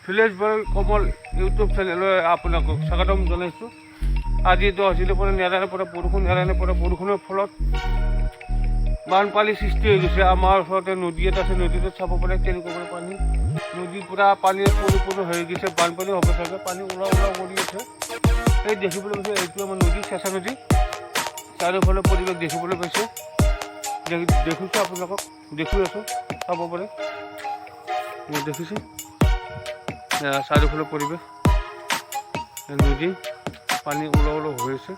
Village বয় Kamal YouTube চেনেললৈ আপোনালোকক স্বাগতম জনাইছোঁ। আজি 10 দিনৰ পৰা নেৰানেপেৰা পৰা বৰষুণ, নেৰানেপেৰা পৰা বৰষুণৰ ফলত বানপানী সৃষ্টি হৈ গৈছে। আমাৰ ওচৰতে নদী এটা আছে। নদীটোত চাব পাৰে কেনেকুৱা মানে পানী, নদীৰ পূৰা পানীৰে পৰিপূৰ্ণ হৈ গৈছে। বানপানী হ'ব চাগে, পানী ওলাও ওলাও কৰি আছে। এই দেখিবলৈ পাইছে, এইটো আমাৰ নদী, চেঁচা নদী। চাৰিওফালে পৰিৱেশ দেখিবলৈ পাইছে। দেখিছোঁ, আপোনালোকক দেখুৱাই আছোঁ, চাব পাৰে। এই দেখিছে, এয়া চাৰিওফালে পৰিৱেশ, এই নদী পানী ওলাও ওলাও হৈ আছে।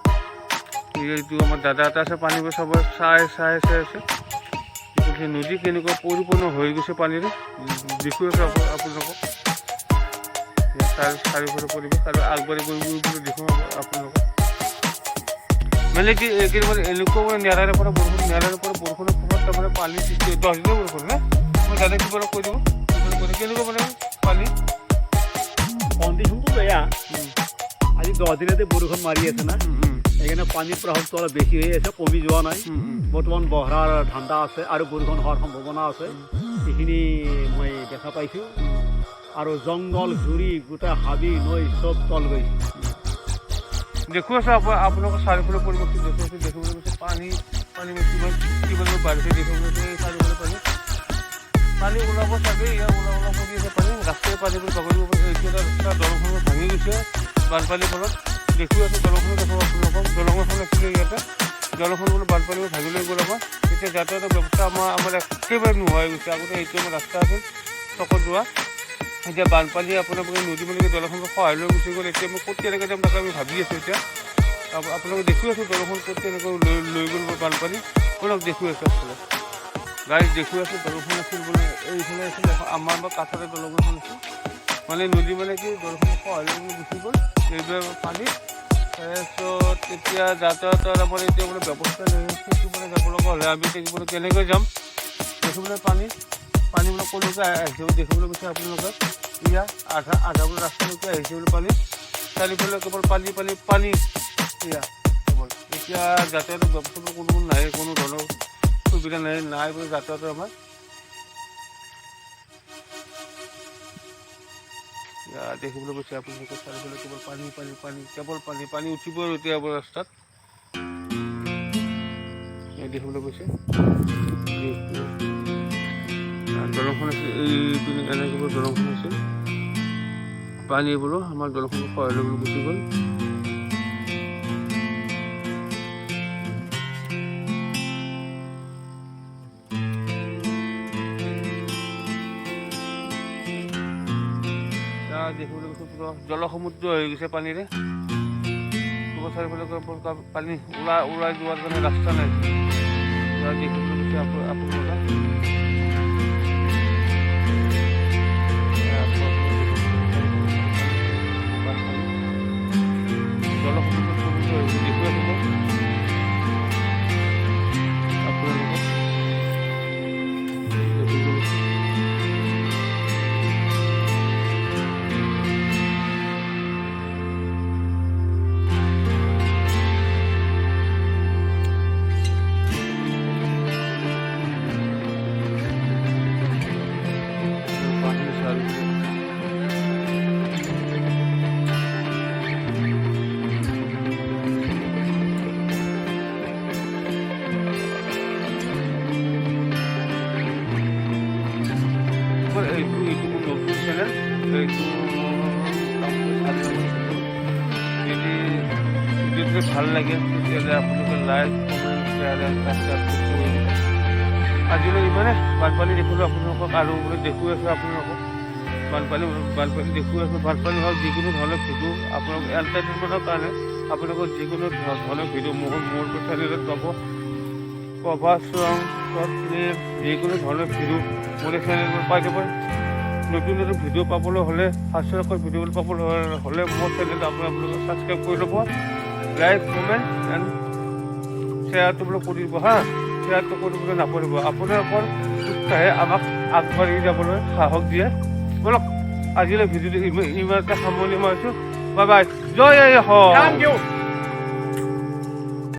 এইটো আমাৰ দাদা এটা আছে, পানীবোৰ চাব চাই চাই চাই আছে। সেই নদী কেনেকুৱা পৰিপূৰ্ণ হৈ গৈছে পানীৰে, দেখুৱাই আছোঁ আপোনালোকক। এয়া চাৰিওফালে পৰিৱেশ আৰু আগবাঢ়ি গৈ গৈ গৈ দেখুৱাম আপোনালোকক। মানে কি, এইকেইদিন মানে এনেকুৱা মানে নেৰাৰে পৰা বৰষুণ, নেৰাৰে পৰা বৰষুণৰ ফলত তাৰমানে পানীৰ সৃষ্টি হয়। 10 দিনৰ বৰষুণ নে? মই দাদা কিবা অলপ কৈ দিব, কিবা কৈ দিব। কেনেকুৱা মানে পানী? কণ্ডিশ্যনটো বেয়া। আজি 10 দিনতে বৰষুণ মাৰি আছে না, সেইকাৰণে পানীৰ প্ৰভাৱটো অলপ বেছি হৈ আছে, কমি যোৱা নাই। বৰ্তমান বহৰাৰ ঠাণ্ডা আছে আৰু বৰষুণ হোৱাৰ সম্ভাৱনা আছে, সেইখিনি মই দেখা পাইছোঁ। আৰু জংঘল জুৰি গোটেই হাবি নৈ চব তল গৈছে। দেখুৱাইছোঁ আপোনালোকৰ চাৰিওফালে পৰিৱেশটো দেখুৱাইছোঁ। দেখিবলৈ পাইছে, পানী পানী কিমান কিমান বাঢ়িছে দেখিবলৈ পাইছে। এই চাৰিওফালে পানী, পানী ওলাব চাগে। ইয়াৰ ওলাব ওলাব কৰি আছে পানী। ৰাস্তাই পানীবোৰ বাগৰিব পাৰে। এইটো এটা ৰাস্তা, দলংখন ভাঙি গৈছে বানপানীৰ ফলত। দেখুৱাই আছোঁ, দলংখনো দেখুৱাব আপোনালোকক। দলং এখন আছিলে ইয়াতে, দলংখন বোলো বানপানী ভাগি লৈ গ'ল। আমাৰ এতিয়া যাতায়াতৰ ব্যৱস্থা আমাৰ একেবাৰে নোহোৱা হৈ গৈছে। আগতে এইটো আমাৰ ৰাস্তা আছিল চকত যোৱা। এতিয়া বানপানী আপোনালোকে নদী মানে দলংখন সহায় লৈ গুচি গ'ল। এতিয়া মই ক'ত কেনেকৈ যাম তাকে আমি ভাবি আছোঁ। এতিয়া আপোনালোকে দেখুৱাই আছোঁ দলংখন ক'ত কেনেকৈ লৈ লৈ গ'ল বানপানী। আপোনাক দেখুৱাই আছোঁ আচলতে গাড়ীত দেখুৱাই আছোঁ। দলংখন আছিল বোলে এইফালে আছিল এখন, আমাৰ বা কাষতে দলং এখন আছিল। মানে নদী মানে কি দলংখন সহায় লৈ গুচি গ'ল এইবিলাক পানীত। তাৰপিছত এতিয়া যাতায়াতৰ আমাৰ এতিয়া মানে ব্যৱস্থা নাই। সেইটো মানে যাব লগা হ'লে আমি এতিয়া মানে কেনেকৈ যাম? দেখিবলৈ পানী পানী বোলে ক'লৈকে আহিছে দেখিবলৈ গৈছে আপোনালোকে। ইয়া আধা আধা বোলে ৰাস্তালৈকে আহিছে বোলে পানী। চাৰিওফালে কেৱল পানী পানী পানী এয়া কেৱল। এতিয়া যাতায়াতৰ ব্যৱস্থাটো কোনো নাই, কোনো ধৰণৰ সুবিধা নাই, নাই বোলে যাতায়াতৰ আমাৰ। এয়া দেখিবলৈ গৈছে আপোনালোকে, চাৰিওফালে কেৱল পানী পানী পানী, কেৱল পানী পানী। উঠিব আৰু এতিয়া আমাৰ ৰাস্তাত। এয়া দেখিবলৈ গৈছে, দলংখন আছে এইপিনে, এনেকৈ বোলে দলংখন আছিল। পানী বোলো আমাৰ দলংখন সহায় লৈ গুচি গ'ল। এয়া দেখিবলৈ গৈছে, পুৰা জলসমুদ্ৰ হৈ গৈছে পানীৰে। তোমাৰ চাৰিওফালে পুৰা পানী, ওলাই ওলাই যোৱাৰ কাৰণে ৰাস্তা নাই। এয়া দেখিবলৈ গৈছে আপোনালোকে। এয়া বানপানী জলসমুদ্ৰত পৰিণত হৈ গৈছে। দেখুৱাই আছোঁ মই আপোনালোকক, দেখিবলৈ গৈছে। পানী চাৰিওফালে। এইটো এইটো মোৰ নতুন চেনেল। এইটো মোৰ কাম কৰি 4 নম্বৰ চেনেল। যদি ভিডিঅ'টো ভাল লাগে, তেতিয়াহ'লে আপোনালোকে like, comment, share and subscribe কৰি দিব। আজিলৈ ইমানে। বানপানী দেখিলোঁ আপোনালোকক আৰু বোলে দেখুৱাই আছোঁ আপোনালোকক। বানপানী বানপানী দেখুৱাই আছোঁ। বানপানী হওক, যিকোনো ধৰণৰ ভিডিঅ' আপোনালোক এণ্টাৰটেইনমেণ্টৰ কাৰণে আপোনালোকৰ যিকোনো ধৰণৰ ভিডিঅ' মোৰ চেনেলত পাব। কভাৰ চং, শ্বৰ্ট ফিল্ম, যিকোনো ধৰণৰ ভিডিঅ' মোৰ এই চেনেলত পাই যাব। নতুন নতুন ভিডিঅ' পাবলৈ হ'লে, হাস্যৰসৰ ভিডিঅ' পাবলৈ হ'লে মোৰ চেনেলটো আপোনালোকে ছাবস্ক্ৰাইব কৰি ল'ব। লাইক, কমেণ্ট এণ্ড শ্বেয়াৰটো বোলে কৰি দিব। হা, শ্বেয়াৰটো কৰিবলৈ নাপাহৰিব। আপোনালোকৰ উৎসাহে আমাক আগবাঢ়ি যাবলৈ সাহস দিয়ে। ব'লক, আজিলৈ ভিডিঅ'টো ইমানতে সামৰণি মাৰিছোঁ। Bye bye, Jay I Assam. Thank you.